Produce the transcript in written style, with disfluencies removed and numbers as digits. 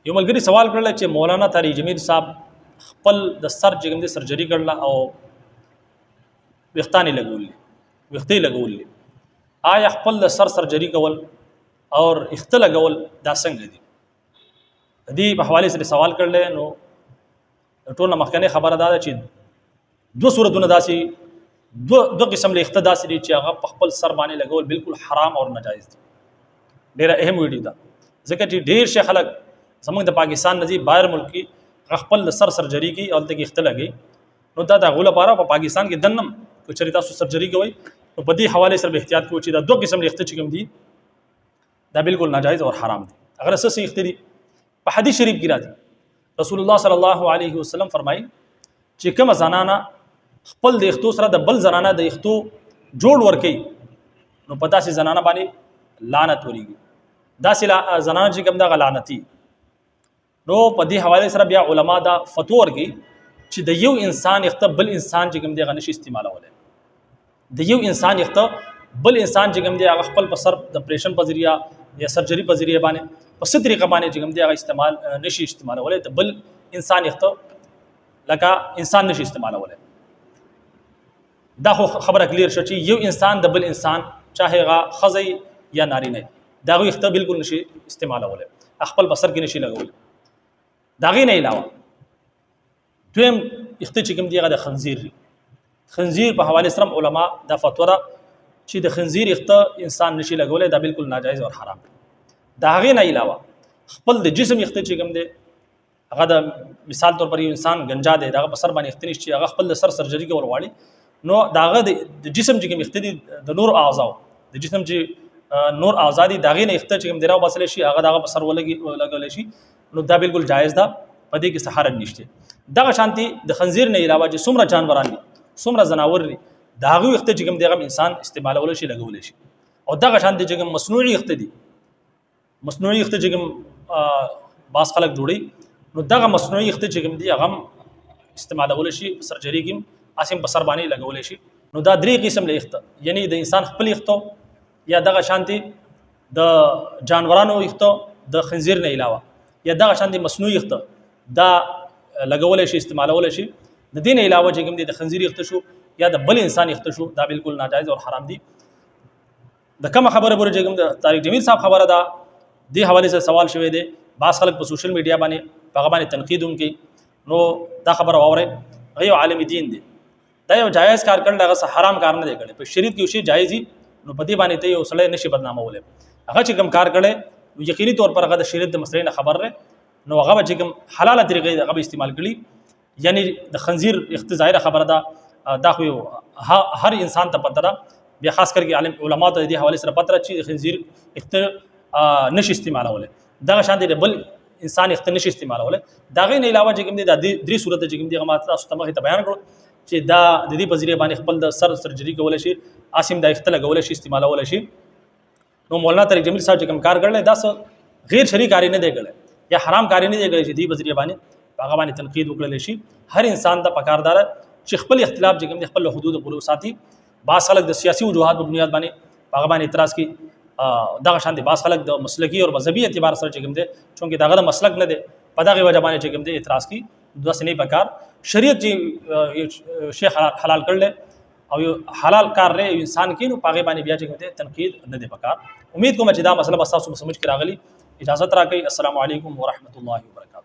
یو ملګری سوال کړل چې مولانا طارق جمیل صاحب خپل د سر چې کوم دی سرجری کړل او ویښتان یې لګولي، ویښتې لګولي، آیا خپل د سر سرجری کول او اخته لګول دا څنګه دي؟ د دې په حواله سره سوال کړل. نو ټول مخکنه خبره دا ده چې دوه صورتونه داسې، دوه دوه قسم له اخته داسې دي چې هغه په خپل سر باندې لګول بالکل حرام او ناجایز دي. ډیره اهم ویډیو ده، ځکه چې ډیر شي خلک زمونږ د پاکستان نه ځي بهر ملک کې، خپل د سر سرجری کوي او دلته کې اخته لګي. نو دا د هغو لپاره په پاکستان کې دننه که چېرې تاسو سرجری کوئ نو په دې حواله سره به احتیاط کوئ چې دا دوه قسم له اخته چې کوم دي دا بالکل ناجایز او حرام دي. هغه څه څه اخته دي؟ په حدیث شریف کې راځي، رسول الله صلی الله علیه وسلم فرمایي چې کومه زنانه خپل د اختو سره د بل زنانه د اختو جوړ ورکي نو په داسې زنانه باندې لعنت ورېږي. داسې زنانه چې کوم دغه لعنتي. نو په دې حواله سره بیا علما دا فتوا ورکي چې د یو انسان اخته بل انسان چې کوم دی هغه نشي استعمالولی. د یو انسان اخته بل انسان چې کوم دی هغه خپل په سر د پریشن په ذریعہ یا سرجری په ذریعہ باندې په څه طریقه باندې چې کوم دی هغه استعمال نشي استعمالولی. د بل انسان اخته لکه انسان نشي استعمالولی. دا خو خبره کلیر شو چې یو انسان د بل انسان چاهه هغه ښځه یا نارینه دا غوي اخته بالکل نشي استعمالولی، خپل په سر کې نشي لګولی. دا غي نه علاوه دویم اخته چې کوم دی هغه د خنزیر دی. خنزیر په حواله سره علما دا فتوا ده چې د خنزیر اخته انسان نشي لګولی، دا بالکل ناجایز او حرام دی. دا غي نه علاوه خپل د جسم اخته چې کوم دی هغه د مثال طور پر یو انسان گنجا دی، دغه په سر باندې اخته نشي، هغه خپل د سر سرجری کول غواړي، نو داغه د جسم چې کوم اخته دي د نور اعضاء د جسم چې نور اعضاء دي داغه نه اخته چې کوم دی راو بسل شي، هغه دغه په سر ولګي لګول شي، نو دا بالکل جایز ده، په دې کې څه حرج نشته. دغه شانتي د خنزیر نه علاوه چې څومره جانوران دي، څومره ځناور دي، د هغوی اخته چې کوم دی هغه انسان استعمالول شي، لګول شي. او دغه شانتي چې کوم مصنوعي اخته دي، مصنوعي اخته چې کوم باز خلک جوړي، نو دغه مصنوعي اخته چې کوم دی هغه استعمالول شي، سرجری کې اسیم په سر باندې لګول شي. نو دا درې قسم له اخته، یعنی د انسان خپل اخته یا دغه شانتي د جانورانو اخته د خنزیر نه علاوه یا دغه شانتي مصنوعي اخته دا لګول شي، استعمالول شي. د دین علاوه چې کوم دی د خنزیر اخته شو یا د بل انسان اخته شو دا بالکل ناجایز او حرام دي. د کومه خبره پورې چې کوم د طارق جمیل صاحب خبره ده، دې حواله سره سوال شوی دی. بعض خلک په سوشل میډیا باندې هغه باندې تنقید هم کوي. نو دا خبره واورئ، هغه یو عالم دین دی، دا یو جایز کار کړل، هغه څه حرام کار نه دی کړی. په شریعت کې یو شی جایز وي نو په دې باندې ته یو سړی نشي بدنامولی. هغه چې کوم کار کړی نو یقیني طور پر هغه د شریعت د مسلې نه خبر دی، نو هغه به چې کوم حلاله طریقې هغه به استعمال کړي. یعنی د خنزیر ظاهره خبره ده، دا خو هر انسان ته پته ده، بیا خاص کر کې عالم علما ته دې حواله سره پته ده چې خنزیر اخته نشي استعمالولی، دغه شان دی بل انسان اخته نشي استعمالولی. دا غي نه علاوه چې کوم دی دا درې صورت چې کوم دی هغه ما تاسو ته مخې ته بیان کړو چې دا د دې په ذریعه باندې خپل د سر سرجری کول شي، اسیم د اخته لګول شي، استعمالول شي. نو مولانا طارق جمیل صاحب چې کوم کار کړل دا څه غیر شرعي کار نه دی کړی یا حرام کار نه دی کړی چې دی په ذریعه باندې هغه باندې تنقید وکړل شي. هر انسان ته پکار دار چې خپل اختلاف چې کوم دی خپل حدود پورې وساتي. بعض خلک د سیاسي وجوهات په بنیاد باندې هغه باندې اعتراض کوي، دغه شان دي بعض خلک د مسلکي او مذهبي اعتبار سره چې کوم دی چونکه دغه د مسلک نه دی په دغه وجه باندې چې کوم دی اعتراض کوي. داسې نه پکار، شریعت چې شیخ حلال کړل او یو حلال کار لري انسان کې نو پاغه باندې بیا چې کوم تنقید نه دی پکار. امید کوم چې دا مسله به تاسو په سمجھ کې راغلی. اجازه راکړئ. السلام علیکم ورحمت الله وبرکاته.